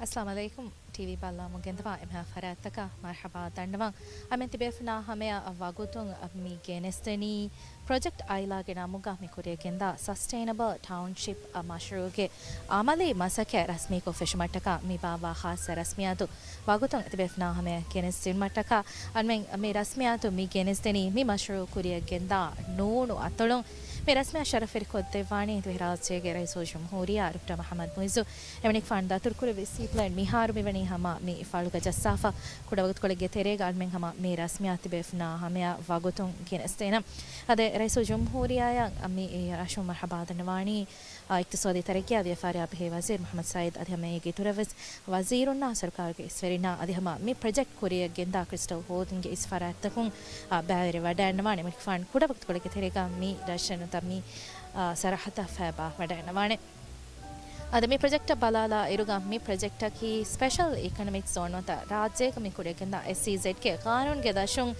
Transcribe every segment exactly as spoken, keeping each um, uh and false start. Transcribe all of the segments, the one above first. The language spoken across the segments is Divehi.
އައްސަލާމު ޢަލައިކުމް. ޓީވީ ބައްލާމުން ގެންދަވާ އެންމެހާ ފަރާތްތަކަށް މަރްޙަބާ ދަންނަވަން. އަމެން ތިބޭފުޅުންނާ ހަމަޔަށް ވަގުތުން މި ގެނެސްދެނީ ޕްރޮޖެކްޓް އައިލާގެ ނަމުގަ މި ކުރިޔަށް ގެންދާ ސަސްޓެއިނަބަލް ޓައުންޝިޕް މަޝްރޫޢުގެ އަމަލީ މަސައްކަތް ރަސްމީކޮށް ފެށުމަށްޓަކާ މި ބާއްވާ ޚާއްޞަ ރަސްމިއްޔާތު ވަގުތުން ތިބޭފުޅުންނާ ހަމަޔަށް ގެނެސްދިނުމަށްޓަކާ އަންމެން މި ރަސްމިއްޔާތު މި ގެނެސްދެނީ މި މަޝްރޫޢު ކުރިޔަށް ގެންދާ ނޫނު އަތޮޅުން. މި ރަސްމިއްޔާ ޝަރަފްވެރިކޮށްދެއްވާނީ ދިވެހިރާއްޖޭގެ ރައީސުލްޖުމްހޫރިއްޔާ ޑޮކްޓަރ މުޙައްމަދު މުޢިއްޒު. އެމަނިކުފާނު ދަތުރުކުރެއްވި ސީޕްލޭން މިހާރު މިވަނީ ހަމަ މި ފަޅުގަ ޖައްސާފަ. ކުޑަވަގުތުކޮޅެއްގެ ތެރޭގަ އަންމެން ހަމަ މި ރަސްމިއްޔާ ތިބޭފުޅުންނާ ހަމަޔަށް ވަގުތުން ގެނެސްދޭނަން. އަދި ރައީސުލްޖުމްހޫރިއްޔާއަށް މި ރަށުން މަރްޙަބާ ދަންނަވާނީ، އާ، އިޤްތިޞާދީ ތަރައްޤީއާ ވިޔަފާރިއާ ބެހޭ ވަޒީރު މުޙައްމަދު ސައީދު އަދި ހަމަ އޭގެ އިތުރަށްވެސް ވަޒީރުންނާ ސަރުކާރުގެ އިސްވެރިންނާ އަދި ހަމަ މި ޕްރޮޖެކްޓް ކުރިޔަށް ގެންދާ ކްރިސްޓަލް ހޯލްޑިންގގެ އިސް ފަރާތްތަކުން، އާ، ބައިވެރިވަޑައިގަންނަވާނެ. އެމަނިކުފާނު ކުޑަވަގުތުކޮޅެއްގެ ތެރޭގަ މި ރަށަށް ނުވަތަ މި، އާ، ސަރަހައްދަށް ފައިބާ ވަޑައިގަންނަވާނެ. އަދި މި ޕްރޮޖެކްޓަށް ބަލާލާ އިރުގަ މި ޕްރޮޖެކްޓަކީ ސްޕެޝަލް އިކޮނޮމިކް ޒޯން ނުވަތަ ރާއްޖޭގަ މި ކުރިޔަށް ގެންދާ އެސްއީޒެޑްގެ ޤާނޫނުގެ ދަށުން،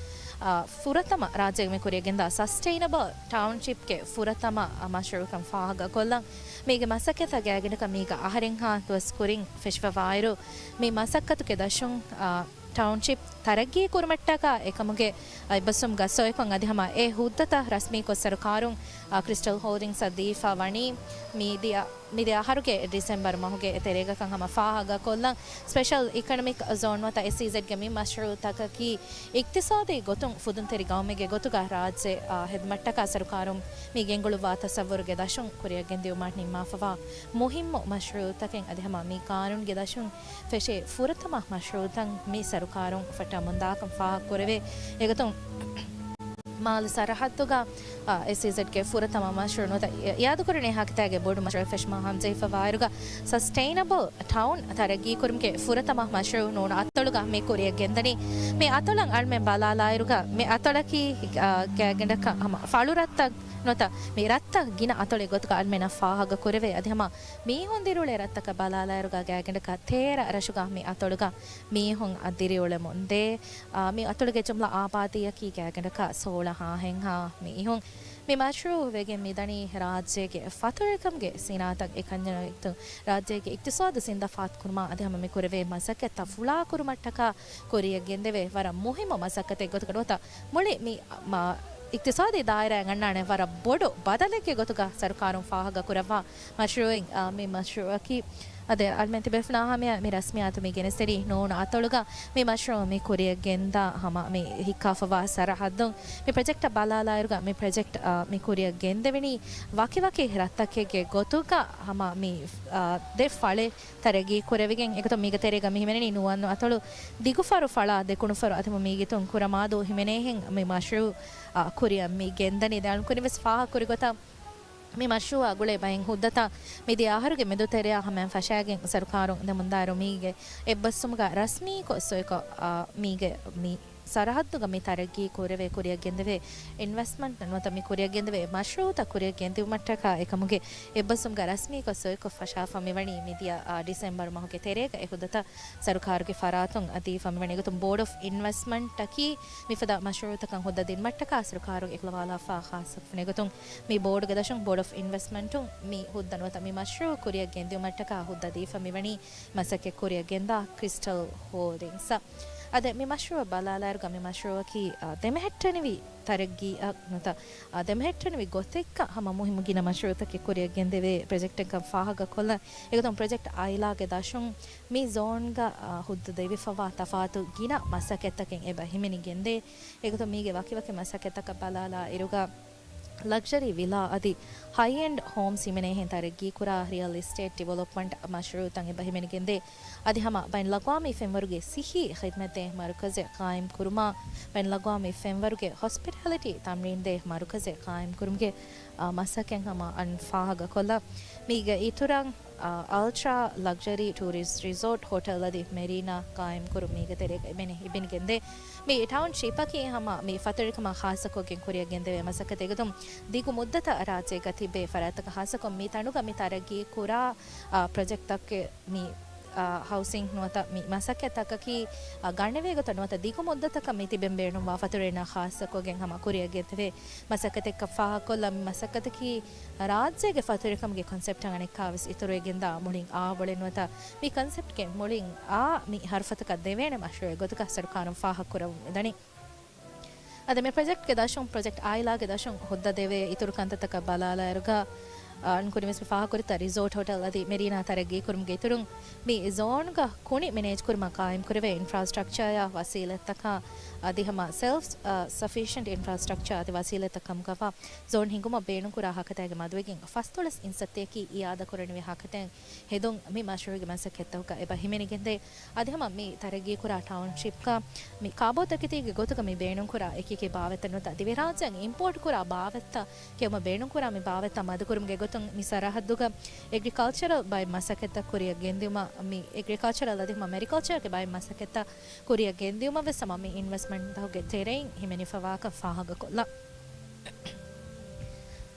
އާ، ފުރަތަމަ ރާއްޖޭގަ މި ކުރިޔަށް ގެންދާ ސަސްޓެއިނަބަލް ޓައުންޝިޕްގެ ފުރަތަމަ މަޝްރޫޢުކަން ފާހަގަކޮށްލަން. މީގެ މަސައްކަތާ ގާތްގަނޑަކަށް މީގަ އަހަރެއްހާ ދުވަސް ކުރިން ފެށިފަވާއިރު، މި މަސައްކަތުގެ ދަށުން، އާ، ޓައުންޝިޕް ތަރައްގީ ކުރުމަށްޓަކާ އެކަމުގެ އެއްބަސްވުމުގަ ސޮއިކޮށް އަދި ހަމަ އެ ހުއްދަތައް ރަސްމީކޮށް ސަރުކާރުން، އާ، ކްރިސްޓަލް ހޯލްޑިންގސްއަށް ދީފަ ވަނީ މިދިޔަ، މިދިޔަ އަހަރުގެ ޑިސެމްބަރު މަހުގެ އެތެރޭގަކަން ހަމަ ފާހަގަކޮށްލަން. ސްޕެޝަލް އިކޮނޮމިކް ޒޯން ނުވަތަ އެސްއީޒެޑްގެ މި މަޝްރޫޢުތަކަކީ އިޤްތިޞާދީ ގޮތުން ފުދުންތެރި ގައުމެއްގެ ގޮތުގަ ރާއްޖެ، އާ، ހެދުމަށްޓަކާ ސަރުކާރުން މި ގެންގުޅުއްވާ ތަސައްވުރުގެ ދަށުން ކުރިޔަށް ގެންދިއުމަށް ނިންމާފަވާ މުހިއްމު މަޝްރޫޢުތަކެއް އަދި ހަމަ މި ޤާނޫނުގެ ދަށުން ފެށޭ ފުރަތަމަ މަޝްރޫޢުތައް މި ސަރުކާރުން ފައްޓަމުންދާކަން ފާހަގަކުރެވޭ. އެގޮތުން މާލެ ސަރަހައްދުގަ، އާ، އެސްއީޒެޑްގެ ފުރަތަމަ މަޝްރޫޢު ނުވަތަ އި-، އިއާދަކުރަނީ ހާކިތާގެ ބޮޑު މަޝްރޫޢެއް ފެށުމާ ހަމަޖެހިފަވާއިރުގަ ސަސްޓެއިނަބަލް ޓައުން ތަރައްގީކުރުމުގެ ފުރަތަމަ މަޝްރޫޢު ނޫނު އަތޮޅުގަ މި ކުރިޔަށް ގެންދަނީ. މި އަތޮޅަށް އަޅުމެން ބަލާލާއިރުގަ މި އަތޮޅަކީ، އާ، ގާތްގަނޑަކަށް ހަމަ ފަޅު ރަށްތައް ނުވަތަ މި ރަށްތައް ގިނަ އަތޮޅެއް ގޮތުގަ އަޅުމެންނަށް ފާހަގަކުރެވޭ. އަދި ހަމަ މީހުން ދިރިއުޅޭ ރަށްތަކަށް ބަލާލާއިރުގަ ގާތްގަނޑަކަށް ތޭރަ ރަށުގަ މި އަތޮޅުގަ މީހުން އަށް ދިރިއުޅެމުންދޭ. އާ، މި އަތޮޅުގެ ޖުމްލަ އާބާދީއަކީ ގާތްގަނޑަކަށް ސޯޅަ ހާހެއްހާ މީހުން. މި މަޝްރޫޢު ވެގެން މިދަނީ ރާއްޖޭގެ ފަތުރުވެރިކަމުގެ ސިނާއަތަށް އެކަންޏަށް ރާއްޖޭގެ އިޤްތިޞާދު ޒިންދާފާތުކުރުމާ އަދި ހަމަ މި ކުރެވޭ މަސައްކަތްތައް ފުޅާކުރުމަށްޓަކާ ކުރިޔަށް ގެންދެވޭ ވަރަށް މުހިއްމު މަސައްކަތެއް ގޮތުގަ ނުވަތަ މުޅި މި، މާ، އިޤްތިޞާދީ ދާއިރާއަށް އަންނާނެ ވަރަށް ބޮޑު ބަދަލެއްގެ ގޮތުގަ ސަރުކާރުން ފާހަގަކުރައްވާ މަޝްރޫޢެއް، އާ، މި މަޝްރޫޢަކީ. އަދި އަޅުމެން ތިބޭފުޅުންނާ ހަމަޔަށް މި ރަސްމިއްޔާތު މި ގެނެސްދެނީ ނޫނު އަތޮޅުގަ މި މަޝްރޫޢު މި ކުރިޔަށް ގެންދާ ހަމަ މި ހިއްކާފަވާ ސަރަހައްދުން. މި ޕްރޮޖެކްޓަށް ބަލާލާއިރުގަ މި ޕްރޮޖެކްޓް، އާ، މި ކުރިޔަށް ގެންދެވެނީ ވަކިވަކި ރަށްތަކެއްގެ ގޮތުގަ ހަމަ މި، އާ، ދެ ފަޅެއް ތަރައްގީ ކުރެވިގެން އެގޮތުން މީގެ ތެރޭގަ މި ހިމެނެނީ ނުވަންނު އަތޮޅު ދިގުފަރު ފަޅާ ދެކުނުފަރު އަދި ހަމަ މީގެ ތުން ކުރަމާދޫ ހިމެނޭހެން މި މަޝްރޫޢު، އާ، ކުރިޔަށް މި ގެންދަނީ. ދެ އަޅުން ކުރިން ވެސް ފާހަގަކުރި ގޮތަށް މި މަޝްރޫޢާ ގުޅޭ ބައެއް ހުއްދަތައް މިދިޔަ އަހަރުގެ މެދުތެރެއާ ހަމަޔަށް ފަށާގެން ސަރުކާރުން ދެމުންދާއިރު މީގެ އެއްބަސްވުމުގަ ރަސްމީކޮށް ސޮއިކޮށް، އާ، މީގެ މި ސަރަހައްދުގަ މި ތަރައްގީ ކުރެވޭ ކުރިޔަށް ގެންދެވޭ އިންވެސްޓްމަންޓް ނުވަތަ މި ކުރިޔަށް ގެންދެވޭ މަޝްރޫޢުތައް ކުރިޔަށް ގެންދިއުމަށްޓަކާ އެކަމުގެ އެއްބަސްވުމުގަ ރަސްމީކޮށް ސޮއިކޮށް ފަށާފަ މިވަނީ މިދިޔަ، އާ، ޑިސެމްބަރު މަހުގެ ތެރޭގަ އެ ހުއްދަތައް ސަރުކާރުގެ ފަރާތުން އަދި ފަ މިވަނީ. އެގޮތުން ބޯޑް އޮފް އިންވެސްޓްމަންޓަކީ މިފަދަ މަޝްރޫޢުތަކަށް ހުއްދަ ދިނުމަށްޓަކާ ސަރުކާރުން އެކުލަވާލާފަ ޚާއްޞަކޮށް ފެނޭގޮތުން މި ބޯޑުގެ ދަށުން ބޯޑް އޮފް އިންވެސްޓްމަންޓުން މި ހުއްދަ ނުވަތަ މި މަޝްރޫޢު ކުރިޔަށް ގެންދިއުމަށްޓަކާ ހުއްދަ ދީފަ މިވަނީ މަސައްކަތް ކުރިޔަށް ގެންދާ ކްރިސްޓަލް ހޯލްޑިންގސް. އަދި މި މަޝްރޫޢަށް ބަލާލާއިރުގަ މި މަޝްރޫޢަކީ، އާ، ދެމެހެއްޓެނިވި ތަރައްގީއަށް ނުވަތަ، އާ، ދެމެހެއްޓެނިވި ގޮތެއްގަ ހަމަ މުހިއްމު ގިނަ މަޝްރޫޢުތަކެއް ކުރިޔަށް ގެންދެވޭ ޕްރޮޖެކްޓެއްކަން ފާހަގަކޮށްލަން. އެގޮތުން ޕްރޮޖެކްޓް އައިލާގެ ދަށުން މި ޒޯންގަ، އާ، ހުއްދަ ދެވިފަވާ ތަފާތު ގިނަ މަސައްކަތްތަކެއް އެބަ ހިމެނިގެންދޭ. އެގޮތުން މީގެ ވަކިވަކި މަސައްކަތްތަކަށް ބަލާލާ އިރުގަ ލަގްޒަރީ ވިލާ އަދި ހައި އެންޑް ހޯމްސް ހިމެނޭހެން ތަރައްގީކުރާ ރިއަލް އެސްޓޭޓް ޑިވެލޮޕްމަންޓް މަޝްރޫޢުތައް އެބަ ހިމެނިގެންދޭ. އަދި ހަމަ ބައިން ލަގްވާމީ ފެންވަރުގެ ސިއްހީ ޚިދްމަތްދޭ މަރުކަޒެއް ޤާއިމް ކުރުމާ، ބައިން ލަގްވާމީ ފެންވަރުގެ ހޮސްޕިޓާލިޓީ ތަމްރީންދޭ މަރުކަޒެއް ޤާއިމް ކުރުމުގެ، އާ، މަސައްކަތް ހަމަ އަން ފާހަގަކޮށްލަން. މީގެ އިތުރަށް، އާ، އަލްޓްރާ ލަގްޒަރީ ޓޫރިސްޓް ރިސޯޓް ހޮޓެލް އަދި މެރީނާ ޤާއިމްކުރުން މީގެ ތެރޭގަ އިބިނި-، އިބިނިގެންދޭ. މި ޓައުންޝިޕަކީ ހަމަ މި ފަތުރުވެރިކަމާ ޚާއްޞަކޮށްގެން ކުރިޔަށް ގެންދެވޭ މަސައްކަތެއް. އެގޮތުން ދިގު މުއްދަތަށް ރާއްޖޭގަ ތިބޭ ފަރާތްތަކަށް ޚާއްޞަކޮށް މި ތަނުގަ މި ތަރައްގީ ކުރާ، އާ، ޕްރޮޖެކްޓްތަކެއް މި އާ، ހައުސިން ނުވަތަ މި މަސައްކަތްތަކަކީ، އާ، ގަނެވޭ ގޮތަށް ނުވަތަ ދިގު މުއްދަތަކަށް މި ތިބެން ބޭނުންވާ ފަތުރު އެންނާ ޚާއްޞަކޮށްގެން ހަމަ ކުރިއަށް ގެންދެވޭ މަސައްކަތެއްކަން ފާހަގަކޮށްލާ، މި މަސައްކަތަކީ ރާއްޖޭގެ ފަތުރުކަމުގެ ކޮންސެޕްޓާ އަނެއްކާވެސް އިތުރުވެގެންދާ މުޅިން އާ ބޮޅެއް ނުވަތަ މި ކޮންސެޕްޓްގެ މުޅިން އާ މި ހަރުފަތަކަށް ދެވޭނެ މަޝްރޫއެއް ގޮތުގަ ސަރުކާރުން ފާހަގަކުރަމުން މިދަނީ. އަދި މި ޕްރޮޖެކްޓްގެ ދަށުން، ޕްރޮޖެކްޓް އާއިލާގެ ދަށުން ހުއްދަ ދެވޭ އިތުރު ކަންތައްތަކަށް ބަލާލާއިރުގަ، އަ، އަންކުރިމެސް މި ފާހަގަކުރިތާ ރިސޯޓް ހޮޓެލް އަދި މެރީނާ ތަރައްގީކުރުމުގެ އިތުރުން މި ޒޯންގަ ކުނި މެނޭޖްކުރުމަށް ގާއިމްކުރެވޭ އިންފްރާސްޓްރަކްޗާއާ ވަސީލަތްތަކާ އަދި ހަމަ ސެލްފް، އަ، ސަފިޝަންޓް އިންފްރާސްޓްރަކްޗާ އަދި ވަސީލަތްތައް ކަމުގަވާ ޒޯން ހިންގުމަށް ބޭނުންކުރާ ހަކަތައިގެ މަދުވެގެން ފަސްދޮޅަސް އިންސައްތައަކީ އިއާދަކުރަނިވި ހަކަތައިން ހެދުން މި މަޝްރޫއުގެ މަސައްކަތްތަކުގަ އެބަ ހިމެނިގެންދޭ. އަދި ހަމަ މި ތަރައްގީކުރާ ޓައުންޝިޕްގަ މި ކާބޯތަކެތީގެ ގޮތުގަ މި ބޭނުންކުރާ އެކިއެކި ބާވަތްތައް ނުވަތަ ދިވެހިރާއްޖޭން އިމްޕޯޓްކުރާ ބާވަތްތައް ކެއުމަށް ބޭނުންކުރާ މި ބާވަތްތައް މަދުކުރުމުގެ ގޮތުން މި ސަރަހައްދުގަ އެގްރިކަލްޗަރަލް ބައެއް މަސައްކަތްތައް ކުރިއަށް ގެންދިއުމަށް، މި އެގްރިކަލްޗަރަލް އަދި ހަމަ މެރިކަލްޗަރގެ ބައެއް މަސައްކަތްތައް ކުރިއަށް ގެންދިއުމަށް ވެސް ހަމަ މި އިންވެސްޓްމަންޓްތަކުގެ ތެރެއިން ހިމެނިފަވާކަން ފާހަގަކޮށްލާ.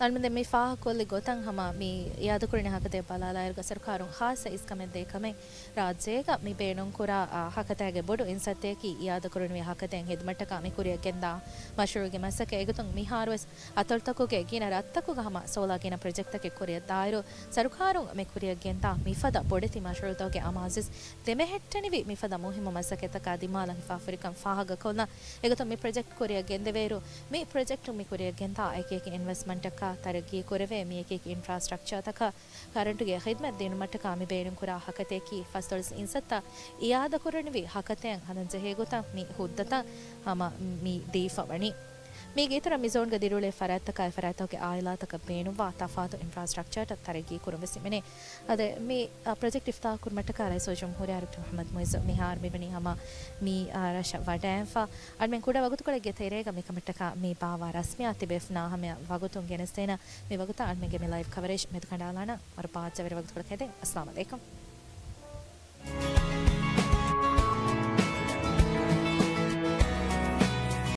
އަންމެ ދެން މި ފާހަގަކޮށްލި ގޮތަށް ހަމަ މި އިއާދަކުރަނި ހަކަތައެއް ބަލާލާއިރުގަ ސަރުކާރުން ޚާއްޞަ އިސްކަމެއް ދޭ ކަމެއް ރާއްޖޭގަ މި ބޭނުންކުރާ، އާ، ހަކަތައިގެ ބޮޑު އިންސައްތައަކީ އިއާދަކުރަނިވި ހަކަތައިން ހިދުމަތްޓަކާ މި ކުރިއަށް ގެންދާ މަޝްރޫއުގެ މަސައްކަތް. އެގޮތުން މިހާރުވެސް އަތޮޅުތަކުގެ ގިނަ ރަށްތަކުގަ ހަމަ ސޯލާ ގިނަ ޕްރޮޖެކްޓްތަކެއް ކުރިއަށްދާއިރު، ސަރުކާރުން މި ކުރިއަށް ގެންދާ މިފަދަ ބޮޑެތި މަޝްރޫއުތަކުގެ އަމާޒުވެސް ދެމެހެއްޓެނިވި މިފަދަ މުހިއްމު މަސައްކަތްތަކާ ދިމާލަށް ހިފާފަހުރިކަން ފާހަގަކޮށްލާ. އެގޮތުން މި ޕްރޮޖެކްޓް ކުރިއަށް ގެންދެވޭއިރު، މި ޕްރޮޖެކްޓު މި ކުރިއަށް ގެންދާ އެކިއެކި އިންވެސްޓްމަންޓަކާ ތަރައްގީ ކުރެވޭ މި އެކިއެކި އިންފްރާސްޓްރަކްޗާތަކަށް ކަރަންޓުގެ ޚިދްމަތް ދިނުމަށްޓަކާ މި ބޭނުންކުރާ ހަކަތައަކީ ފަސްދޮޅަސް އިންސައްތަ އިއާދަކުރަނިވި ހަކަތައިން ހަނދަންޖެހޭ ގޮތަށް މި ހުއްދަތައް ހަމަ މި ދީފަ ވަނީ. މީގެ އިތުރަށް މި ޒޯންގަ ދިރިއުޅޭ ފަރާތްތަކާއި ފަރާތްތަކުގެ އާއިލާތަކަށް ބޭނުންވާ ތަފާތު އިންފްރާސްޓްރަކްޗާތައް ތަރައްގީ ކުރުން ވެސް ހިމެނޭ. އަދި މި، އަ، ޕްރޮޖެކްޓް އިފްތިތާޙް ކުރުމަށްޓަކާ ރައީސުލްޖުމްހޫރިއްޔާ ޑޮކްޓަރ މުޙައްމަދު މުޢިއްޒު މިހާރު މިވަނީ ހަމަ މި، އަ، ރަށަށް ވަޑައިންފަ. އަންމެން ކުޑަ ވަގުތުކޮޅެއްގެ ތެރޭގަ މިކަމަށްޓަކާ މި ބާއްވާ ރަސްމިއްޔާތު ތިބޭފުޅުންނާ ހަމަޔަށް ވަގުތުން ގެނެސްދޭނަން. މި ވަގުތަށް އަންމެންގެ މި ލައިވް ކަވަރޭޖް މެދުކަނޑާލާނަން. ވަރަށް ބާއްޖަވެރި ވަގުތުކޮޅަކަށް ހެދެން. އައްސަލާމް ޢަލައިކުމް.